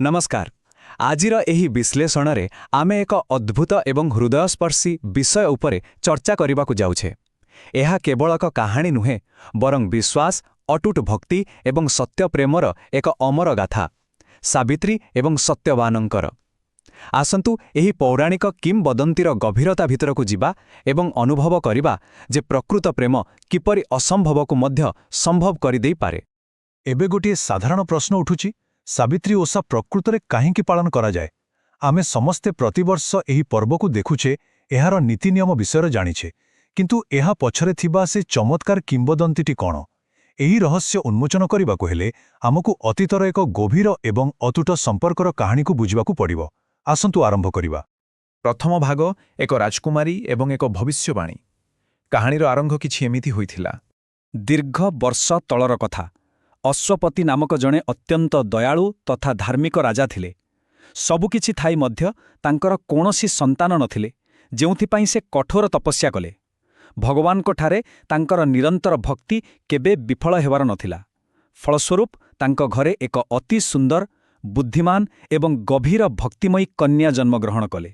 ନମସ୍କାର। ଆଜିର ଏହି ବିଶ୍ଳେଷଣରେ ଆମେ ଏକ ଅଦ୍ଭୁତ ଏବଂ ହୃଦୟସ୍ପର୍ଶୀ ବିଷୟ ଉପରେ ଚର୍ଚ୍ଚା କରିବାକୁ ଯାଉଛେ। ଏହା କେବଳ ଏକ କାହାଣୀ ନୁହେଁ, ବରଂ ବିଶ୍ୱାସ, ଅଟୁଟ ଭକ୍ତି ଏବଂ ସତ୍ୟପ୍ରେମର ଏକ ଅମର ଗାଥା, ସାବିତ୍ରୀ ଏବଂ ସତ୍ୟବାନଙ୍କର। ଆସନ୍ତୁ, ଏହି ପୌରାଣିକ କିମ୍ବଦନ୍ତୀର ଗଭୀରତା ଭିତରକୁ ଯିବା ଏବଂ ଅନୁଭବ କରିବା ଯେ ପ୍ରକୃତ ପ୍ରେମ କିପରି ଅସମ୍ଭବକୁ ମଧ୍ୟ ସମ୍ଭବ କରିଦେଇପାରେ। ଏବେ ଗୋଟିଏ ସାଧାରଣ ପ୍ରଶ୍ନ ଉଠୁଛି, ସାବିତ୍ରୀ ଓଷା ପ୍ରକୃତରେ କାହିଁକି ପାଳନ କରାଯାଏ? ଆମେ ସମସ୍ତେ ପ୍ରତିବର୍ଷ ଏହି ପର୍ବକୁ ଦେଖୁଛେ, ଏହାର ନୀତିନିୟମ ବିଷୟରେ ଜାଣିଛେ, କିନ୍ତୁ ଏହା ପଛରେ ଥିବା ସେ ଚମତ୍କାର କିମ୍ବଦନ୍ତୀଟି କ'ଣ? ଏହି ରହସ୍ୟ ଉନ୍ମୋଚନ କରିବାକୁ ହେଲେ ଆମକୁ ଅତୀତର ଏକ ଗଭୀର ଏବଂ ଅତୁଟ ସମ୍ପର୍କର କାହାଣୀକୁ ବୁଝିବାକୁ ପଡ଼ିବ। ଆସନ୍ତୁ ଆରମ୍ଭ କରିବା। ପ୍ରଥମ ଭାଗ, ଏକ ରାଜକୁମାରୀ ଏବଂ ଏକ ଭବିଷ୍ୟବାଣୀ। କାହାଣୀର ଆରମ୍ଭ କିଛି ଏମିତି ହୋଇଥିଲା। ଦୀର୍ଘ ବର୍ଷ ତଳର କଥା। ଅଶ୍ୱପତି ନାମକ ଜଣେ ଅତ୍ୟନ୍ତ ଦୟାଳୁ ତଥା ଧାର୍ମିକ ରାଜା ଥିଲେ। ସବୁକିଛି ଥାଇ ମଧ୍ୟ ତାଙ୍କର କୌଣସି ସନ୍ତାନ ନଥିଲେ, ଯେଉଁଥିପାଇଁ ସେ କଠୋର ତପସ୍ୟା କଲେ। ଭଗବାନଙ୍କଠାରେ ତାଙ୍କର ନିରନ୍ତର ଭକ୍ତି କେବେ ବିଫଳ ହେବାର ନଥିଲା। ଫଳସ୍ୱରୂପ ତାଙ୍କ ଘରେ ଏକ ଅତି ସୁନ୍ଦର, ବୁଦ୍ଧିମାନ ଏବଂ ଗଭୀର ଭକ୍ତିମୟୀ କନ୍ୟା ଜନ୍ମଗ୍ରହଣ କଲେ।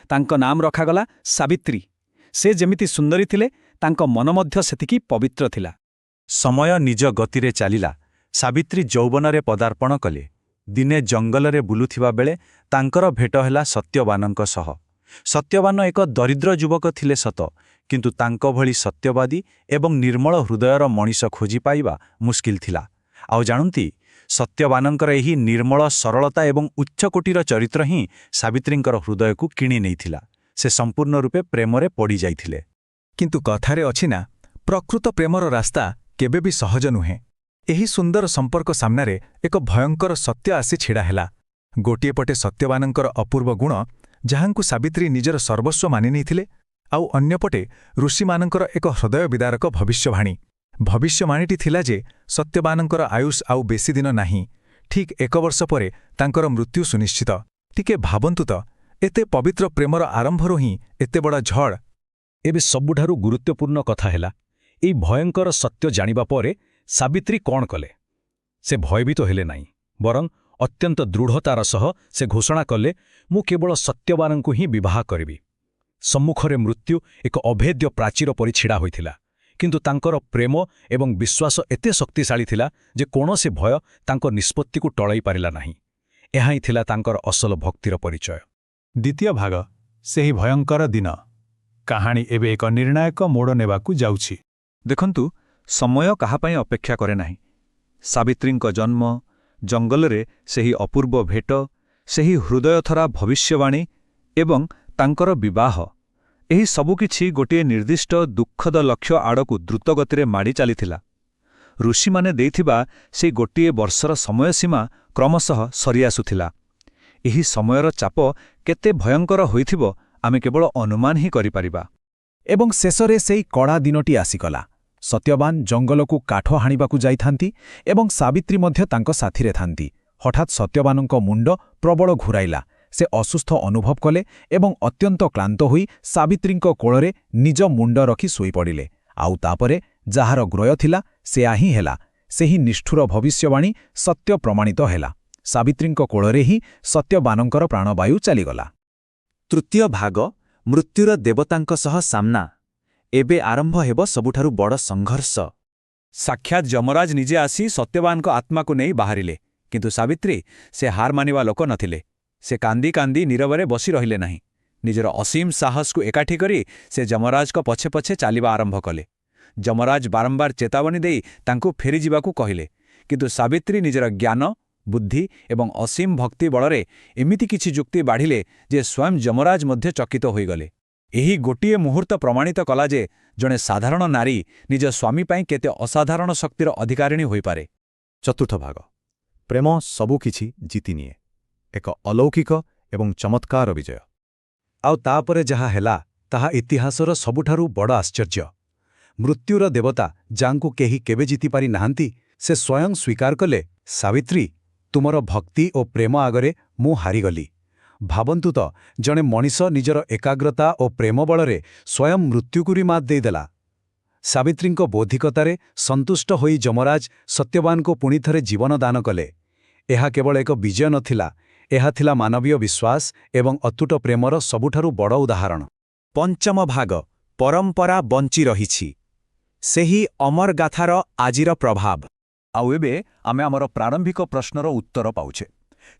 ତାଙ୍କ ନାମ ରଖାଗଲା ସାବିତ୍ରୀ। ସେ ଯେମିତି ସୁନ୍ଦରୀ ଥିଲେ, ତାଙ୍କ ମନ ମଧ୍ୟ ସେତିକି ପବିତ୍ର ଥିଲା। ସମୟ ନିଜ ଗତିରେ ଚାଲିଲା। ସାବିତ୍ରୀ ଯୌବନରେ ପଦାର୍ପଣ କଲେ। ଦିନେ ଜଙ୍ଗଲରେ ବୁଲୁଥିବା ବେଳେ ତାଙ୍କର ଭେଟ ହେଲା ସତ୍ୟବାନଙ୍କ ସହ। ସତ୍ୟବାନ ଏକ ଦରିଦ୍ର ଯୁବକ ଥିଲେ ସତ, କିନ୍ତୁ ତାଙ୍କ ଭଳି ସତ୍ୟବାଦୀ ଏବଂ ନିର୍ମଳ ହୃଦୟର ମଣିଷ ଖୋଜି ପାଇବା ମୁସ୍କିଲ ଥିଲା। ଆଉ ଜାଣନ୍ତି, ସତ୍ୟବାନଙ୍କର ଏହି ନିର୍ମଳ ସରଳତା ଏବଂ ଉଚ୍ଚକୋଟୀର ଚରିତ୍ର ହିଁ ସାବିତ୍ରୀଙ୍କର ହୃଦୟକୁ କିଣି ନେଇଥିଲା। ସେ ସମ୍ପୂର୍ଣ୍ଣ ରୂପେ ପ୍ରେମରେ ପଡ଼ିଯାଇଥିଲେ। କିନ୍ତୁ କଥାରେ ଅଛି ନା, ପ୍ରକୃତ ପ୍ରେମର ରାସ୍ତା କେବେ ବି ସହଜ ନୁହେଁ। ଏହି ସୁନ୍ଦର ସମ୍ପର୍କ ସାମ୍ନାରେ ଏକ ଭୟଙ୍କର ସତ୍ୟ ଆସି ଛିଡ଼ା ହେଲା। ଗୋଟିଏ ପଟେ ସତ୍ୟବାନଙ୍କର ଅପୂର୍ବ ଗୁଣ, ଯାହାଙ୍କୁ ସାବିତ୍ରୀ ନିଜର ସର୍ବସ୍ୱ ମାନି ନେଇଥିଲେ, ଆଉ ଅନ୍ୟପଟେ ଋଷିମାନଙ୍କର ଏକ ହୃଦୟ ବିଦାରକ ଭବିଷ୍ୟବାଣୀ। ଭବିଷ୍ୟବାଣୀଟି ଥିଲା ଯେ ସତ୍ୟବାନଙ୍କର ଆୟୁଷ ଆଉ ବେଶୀ ଦିନ ନାହିଁ, ଠିକ୍ ଏକ ବର୍ଷ ପରେ ତାଙ୍କର ମୃତ୍ୟୁ ସୁନିଶ୍ଚିତ। ଟିକେ ଭାବନ୍ତୁ ତ, ଏତେ ପବିତ୍ର ପ୍ରେମର ଆରମ୍ଭରୁ ହିଁ ଏତେ ବଡ଼ ଝଡ଼! ଏବେ ସବୁଠାରୁ ଗୁରୁତ୍ୱପୂର୍ଣ୍ଣ କଥା ହେଲା, ଏହି ଭୟଙ୍କର ସତ୍ୟ ଜାଣିବା ପରେ ସାବିତ୍ରୀ କ'ଣ କଲେ? ସେ ଭୟଭୀତ ହେଲେ ନାହିଁ, ବରଂ ଅତ୍ୟନ୍ତ ଦୃଢ଼ତାର ସହ ସେ ଘୋଷଣା କଲେ, "ମୁଁ କେବଳ ସତ୍ୟବାନଙ୍କୁ ହିଁ ବିବାହ କରିବି।" ସମ୍ମୁଖରେ ମୃତ୍ୟୁ ଏକ ଅଭେଦ୍ୟ ପ୍ରାଚୀର ପରି ଛିଡ଼ା ହୋଇଥିଲା, କିନ୍ତୁ ତାଙ୍କର ପ୍ରେମ ଏବଂ ବିଶ୍ୱାସ ଏତେ ଶକ୍ତିଶାଳୀ ଥିଲା ଯେ କୌଣସି ଭୟ ତାଙ୍କ ନିଷ୍ପତ୍ତିକୁ ଟଳାଇ ପାରିଲା ନାହିଁ। ଏହା ହିଁ ଥିଲା ତାଙ୍କର ଅସଲ ଭକ୍ତିର ପରିଚୟ। ଦ୍ୱିତୀୟ ଭାଗ, ସେହି ଭୟଙ୍କର ଦିନ। କାହାଣୀ ଏବେ ଏକ ନିର୍ଣ୍ଣାୟକ ମୋଡ଼ ନେବାକୁ ଯାଉଛି। ଦେଖନ୍ତୁ, ସମୟ କାହା ପାଇଁ ଅପେକ୍ଷା କରେ ନାହିଁ। ସାବିତ୍ରୀଙ୍କ ଜନ୍ମ, ଜଙ୍ଗଲରେ ସେହି ଅପୂର୍ବ ଭେଟ, ସେହି ହୃଦୟଥରା ଭବିଷ୍ୟବାଣୀ ଏବଂ ତାଙ୍କର ବିବାହ, ଏହି ସବୁକିଛି ଗୋଟିଏ ନିର୍ଦ୍ଦିଷ୍ଟ ଦୁଃଖଦ ଲକ୍ଷ୍ୟ ଆଡ଼କୁ ଦ୍ରୁତଗତିରେ ମାଡ଼ି ଚାଲିଥିଲା। ଋଷିମାନେ ଦେଇଥିବା ସେହି ଗୋଟିଏ ବର୍ଷର ସମୟସୀମା କ୍ରମଶଃ ସରିଆସୁଥିଲା। ଏହି ସମୟର ଚାପ କେତେ ଭୟଙ୍କର ହୋଇଥିବ, ଆମେ କେବଳ ଅନୁମାନ ହିଁ କରିପାରିବା। ଏବଂ ଶେଷରେ ସେଇ କଳା ଦିନଟି ଆସିଗଲା। ସତ୍ୟବାନ ଜଙ୍ଗଲକୁ କାଠ ହାଣିବାକୁ ଯାଇଥାନ୍ତି ଏବଂ ସାବିତ୍ରୀ ମଧ୍ୟ ତାଙ୍କ ସାଥିରେ ଥାନ୍ତି। ହଠାତ୍ ସତ୍ୟବାନଙ୍କ ମୁଣ୍ଡ ପ୍ରବଳ ଘୂରାଇଲା। ସେ ଅସୁସ୍ଥ ଅନୁଭବ କଲେ ଏବଂ ଅତ୍ୟନ୍ତ କ୍ଳାନ୍ତ ହୋଇ ସାବିତ୍ରୀଙ୍କ କୋଳରେ ନିଜ ମୁଣ୍ଡ ରଖି ଶୋଇପଡ଼ିଲେ। ଆଉ ତାପରେ ଯାହାର ଗ୍ରୟ ଥିଲା, ସେୟା ହିଁ ହେଲା। ସେହି ନିଷ୍ଠୁର ଭବିଷ୍ୟବାଣୀ ସତ୍ୟ ପ୍ରମାଣିତ ହେଲା। ସାବିତ୍ରୀଙ୍କ କୋଳରେ ହିଁ ସତ୍ୟବାନଙ୍କର ପ୍ରାଣବାୟୁ ଚାଲିଗଲା। ତୃତୀୟ ଭାଗ, ମୃତ୍ୟୁର ଦେବତାଙ୍କ ସହ ସାମ୍ନା। ଏବେ ଆରମ୍ଭ ହେବ ସବୁଠାରୁ ବଡ଼ ସଂଘର୍ଷ। ସାକ୍ଷାତ ଯମରାଜ ନିଜେ ଆସି ସତ୍ୟବାନଙ୍କ ଆତ୍ମାକୁ ନେଇ ବାହାରିଲେ। କିନ୍ତୁ ସାବିତ୍ରୀ, ସେ ହାର ମାନିବା ଲୋକ ନଥିଲେ। ସେ କାନ୍ଦି କାନ୍ଦି ନୀରବରେ ବସି ରହିଲେ ନାହିଁ। ନିଜର ଅସୀମ ସାହସକୁ ଏକାଠି କରି ସେ ଯମରାଜଙ୍କ ପଛେ ପଛେ ଚାଲିବା ଆରମ୍ଭ କଲେ। ଯମରାଜ ବାରମ୍ବାର ଚେତାବନୀ ଦେଇ ତାଙ୍କୁ ଫେରିଯିବାକୁ କହିଲେ, କିନ୍ତୁ ସାବିତ୍ରୀ ନିଜର ଜ୍ଞାନ, ବୁଦ୍ଧି ଏବଂ ଅସୀମ ଭକ୍ତି ବଳରେ ଏମିତି କିଛି ଯୁକ୍ତି ବାଢ଼ିଲେ ଯେ ସ୍ୱୟଂ ଯମରାଜ ମଧ୍ୟ ଚକିତ ହୋଇଗଲେ। ଏହି ଗୋଟିଏ ମୁହୂର୍ତ୍ତ ପ୍ରମାଣିତ କଲା ଯେ ଜଣେ ସାଧାରଣ ନାରୀ ନିଜ ସ୍ୱାମୀ ପାଇଁ କେତେ ଅସାଧାରଣ ଶକ୍ତିର ଅଧିକାରିଣୀ ହୋଇପାରେ। ଚତୁର୍ଥ ଭାଗ, ପ୍ରେମ ସବୁକିଛି ଜିତିନିଏ, ଏକ ଅଲୌକିକ ଏବଂ ଚମତ୍କାର ବିଜୟ। ଆଉ ତାପରେ ଯାହା ହେଲା, ତାହା ଇତିହାସର ସବୁଠାରୁ ବଡ଼ ଆଶ୍ଚର୍ଯ୍ୟ। ମୃତ୍ୟୁର ଦେବତା, ଯାହାଙ୍କୁ କେହି କେବେ ଜିତିପାରି ନାହାନ୍ତି, ସେ ସ୍ୱୟଂ ସ୍ୱୀକାର କଲେ, "ସାବିତ୍ରୀ, ତୁମର ଭକ୍ତି ଓ ପ୍ରେମ ଆଗରେ ମୁଁ ହାରିଗଲି।" ଭାବନ୍ତୁ ତ, ଜଣେ ମଣିଷ ନିଜର ଏକାଗ୍ରତା ଓ ପ୍ରେମ ବଳରେ ସ୍ୱୟଂ ମୃତ୍ୟୁକୁ ବି ମାତ୍ ଦେଇଦେଲା। ସାବିତ୍ରୀଙ୍କ ବୌଦ୍ଧିକତାରେ ସନ୍ତୁଷ୍ଟ ହୋଇ ଯମରାଜ ସତ୍ୟବାନଙ୍କୁ ପୁଣିଥରେ ଜୀବନ ଦାନ କଲେ। ଏହା କେବଳ ଏକ ବିଜୟ ନଥିଲା, ଏହା ଥିଲା ମାନବୀୟ ବିଶ୍ୱାସ ଏବଂ ଅତୁଟ ପ୍ରେମର ସବୁଠାରୁ ବଡ଼ ଉଦାହରଣ। ପଞ୍ଚମ ଭାଗ, ପରମ୍ପରା ବଞ୍ଚି ରହିଛି। ସେହି ଅମର ଗାଥାର ଆଜିର ପ୍ରଭାବ। ଆଉ ଏବେ ଆମେ ଆମର ପ୍ରାରମ୍ଭିକ ପ୍ରଶ୍ନର ଉତ୍ତର ପାଉଛେ।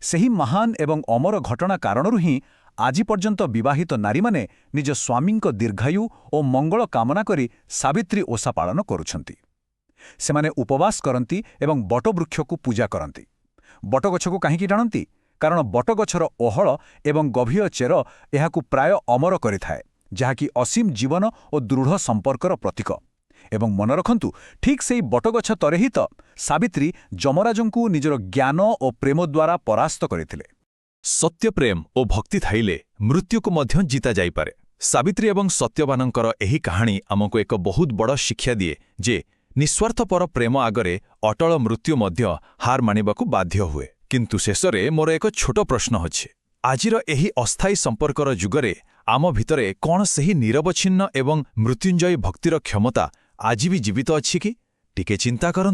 ସେହି ମହାନ ଏବଂ ଅମର ଘଟଣା କାରଣରୁ ହିଁ ଆଜି ପର୍ଯ୍ୟନ୍ତ ବିବାହିତ ନାରୀମାନେ ନିଜ ସ୍ୱାମୀଙ୍କ ଦୀର୍ଘାୟୁ ଓ ମଙ୍ଗଳ କାମନା କରି ସାବିତ୍ରୀ ଓଷା ପାଳନ କରୁଛନ୍ତି। ସେମାନେ ଉପବାସ କରନ୍ତି ଏବଂ ବଟବୃକ୍ଷକୁ ପୂଜା କରନ୍ତି। ବଟଗଛକୁ କାହିଁକି ଟାଣନ୍ତି? କାରଣ ବଟଗଛର ଓହଳ ଏବଂ ଗଭୀର ଚେର ଏହାକୁ ପ୍ରାୟ ଅମର କରିଥାଏ, ଯାହାକି ଅସୀମ ଜୀବନ ଓ ଦୃଢ଼ ସମ୍ପର୍କର ପ୍ରତୀକ। ଏବଂ ମନେ ରଖନ୍ତୁ, ଠିକ୍ ସେଇ ବଟଗଛ ତଳେ ହିଁ ତ ସାବିତ୍ରୀ ଯମରାଜଙ୍କୁ ନିଜର ଜ୍ଞାନ ଓ ପ୍ରେମ ଦ୍ୱାରା ପରାସ୍ତ କରିଥିଲେ। ସତ୍ୟପ୍ରେମ ଓ ଭକ୍ତି ଥାଇଲେ ମୃତ୍ୟୁକୁ ମଧ୍ୟ ଜିତା ଯାଇପାରେ। ସାବିତ୍ରୀ ଏବଂ ସତ୍ୟବାନଙ୍କର ଏହି କାହାଣୀ ଆମକୁ ଏକ ବହୁତ ବଡ଼ ଶିକ୍ଷା ଦିଏ ଯେ ନିଃସ୍ୱାର୍ଥପର ପ୍ରେମ ଆଗରେ ଅଟଳ ମୃତ୍ୟୁ ମଧ୍ୟ ହାର ମାନିବାକୁ ବାଧ୍ୟ ହୁଏ। କିନ୍ତୁ ଶେଷରେ ମୋର ଏକ ଛୋଟ ପ୍ରଶ୍ନ ଅଛି। ଆଜିର ଏହି ଅସ୍ଥାୟୀ ସମ୍ପର୍କର ଯୁଗରେ ଆମ ଭିତରେ କ'ଣ ସେହି ନିରବଚ୍ଛିନ୍ନ ଏବଂ ମୃତ୍ୟୁଞ୍ଜୟୀ ଭକ୍ତିର କ୍ଷମତା ଆଜି ବି ଜୀବିତ ଅଛି କି? ଟିକେ ଚିନ୍ତା କରନ୍ତୁ।